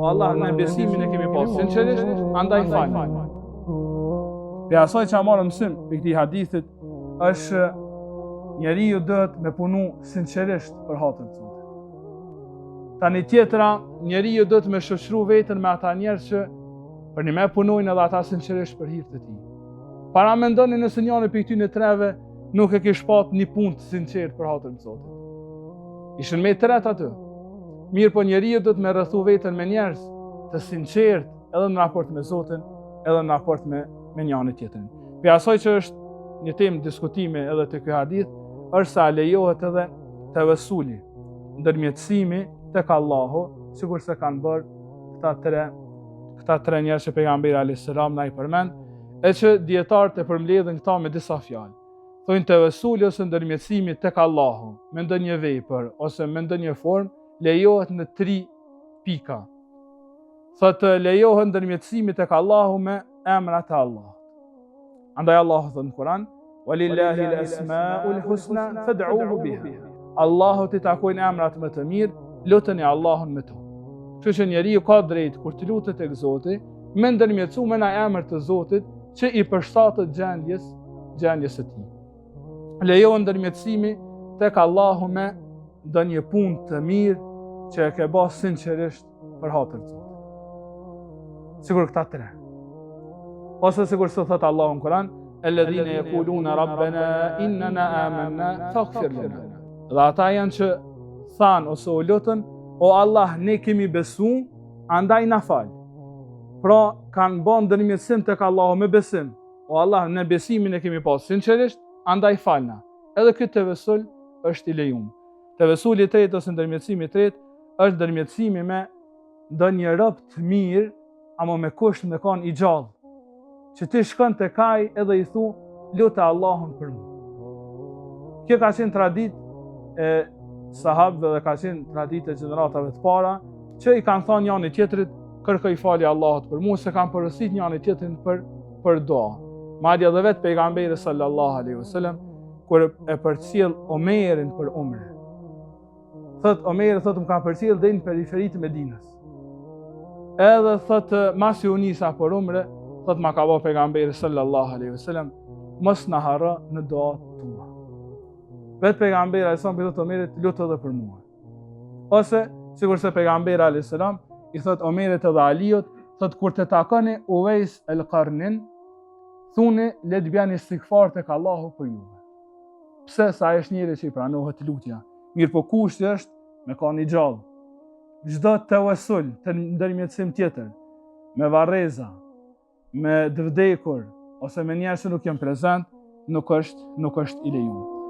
O Allah, ne besimin e kemi pas sinqerisht, andaj falna. Prej asaj që marrim mësim prej këtij hadithit, është njeriu duhet me punu sinqerisht për hatër të Zotit. Tani tjetra, njeriu duhet me shoqëru veten me ata njerëz që përnime punojnë edhe ata sinqerisht për hir të tij. Paramendoni nëse njani prej këtyne treve nuk e kish pat një punë të sinqertë për hatër të Zotit. Ishin me tretë aty. Mirëpo njeriu duhet me rrethu veten me njerëz të sinqertë edhe në raport me Zotin, edhe në raport me, me njani tjetrin. Prej asaj që është një temë diskutimi edhe te ky hadith, është se a lejohet edhe tevesuli, ndërmjetësimi tek Allahu, sikurse kanë bërë këta tre, këta tre njerëz që pejgamberi a.s. na i përmend, e që dijetarët e përmbledhin këta me disa fjalë. Thonë tevesuli ose ndërmjetësimi tek Allahu, me ndonjë vepër ose me ndonjë formë, lejohet në tri pika. Thotë lejohet ndërmjetësimi tek Allahu me emrat e Allahut. Andaj Allahu thotë në Kur'an, "Walillahi al-asmaul husna fad'uhu biha." Allahut i takojnë emrat më të mirë, luteni Allahun me to. Kështu që njeriu ka drejt kur të lutet tek Zoti, me ndërmjetësu me naj emër të Zotit që i përshtatet gjendjes gjendjes së tij. Lejohet ndërmjetësimi tek Allahu me ndonjë punë të mirë që e ke ba sinqerisht për hatër të Zotit. Sikur këta tre. Ose sikurse thotë Allahu në Kur'an, "Alladhina yaquluna rabbana innana amanna faghfir lana." Dhe ata janë që thanë ose u lutën, o Allah, ne kemi besu, andaj na fal. Pra, kanë ba ndërmjetësim tek Allahu me besim. O Allah, ne besimin e kemi pas sinqerisht, andaj falna. Edhe ky tevesul është i lejum. Tevesuli i tretë ose ndërmjetësimi i tretë është ndërmjetësimi me ndonjë rob të mirë, ama me kusht me kanë i gjallë. Që ti shkon tek ai edhe i thu, lute Allahun për mu. Kjo ka qenë traditë e sahabëve dhe ka qenë traditë e gjeneratave të para, që i kanë thonë njani tjetrit, kërkoj falje Allahut për mu, se kanë porosit njani tjetrin për, për dua. Madje edhe vetë pejgamberi sallallahu alaihi wasallam kur e përcjell Omerin për umre. Thot Omeri thot më ka përcjell deri në periferi të Medinës. Edhe thot masi u nisa për umre, thot ma ka bo pejgamberi sallallahu alaihi wasallam, mos na harro në duat tua. Vetë pejgamberi alaihi wasallam i thot Omerit lutu edhe për mua. Ose, sikurse pejgamberi a.s. i thot Omerit edhe Aliut, thot kur të takoni Uvejs el Karnin, thuni le të bjen istigfar tek Allahu për juve. Pse se ai është njeri që i pranohet lutja? Mirëpo kushti është me kanë i gjallë. Çdo tevesul të ndërmjetësim tjetër, me varreza, me të vdekur ose me njerëz që nuk janë prezent, nuk është nuk është i lejuar.